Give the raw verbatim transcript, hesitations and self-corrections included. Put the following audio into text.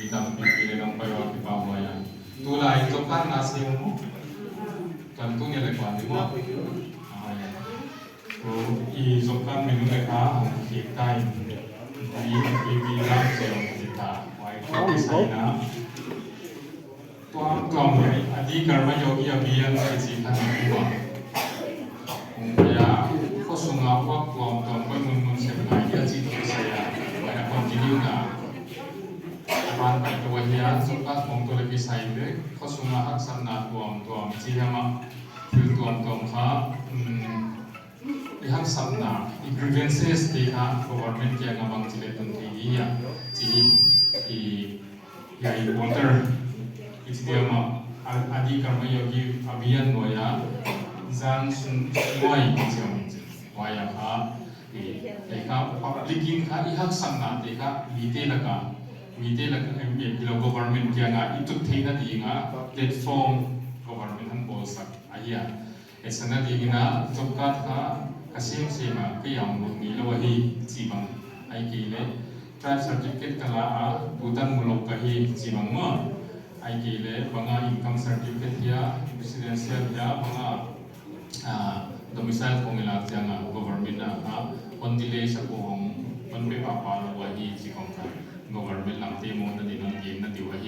Tampi pi le nong pai ua kipak huai a. Tulai job card na sem maw. Tuan tuni le kuan di maw. Ah, ya. Ko i job card menu le kha hong kik ta in. I, i, i lam se hong kik ta. Huai ko kisai na. Tuamtuam hiai, Adi Karma Yogi Abhiyan kichi kha na ua. Hong pai a, khosunga uap tuamtuam koi munmun sem ngai dia chi toh kisai a. Huai a continue na. A ban pai toh huai a, job card hong toh le kisai le, khosunga haksatna tuamtuam chi hiam a, thil tuamtuam kha, um, i haksatna, i grievances te kha government kiang a bangchi le tun thei di hia, chi i, i, i portal, i chi diam a, a, Adi Karma Yogi Abhiyan nuai a, zan sung, sung nuai i chi a min chi. Huai a kha, i, i kha public in kha i haksatna te kha, mite lak a, mite lak a, em, em, hilo government kiang a, i tut theihna ding a, platform government hon bawlsak, a hia. Hetsakna dingin a, job card kha ka semsem a, kei a hong lut ngeilou ahi, chi bang. Ahihkeileh, tribe certificate ka la a, Bhutan mulou ka hi, chi bang maw. Ahihkeileh, bang a income certificate hia, residential hia, bang a, ah, domicile khong i lak chiang a, government a, ah, hon delay sak uh hong, hon pe pahpah lou ahi, chi khong kha. Government lam te mawhna ding hon genna di uh ahi.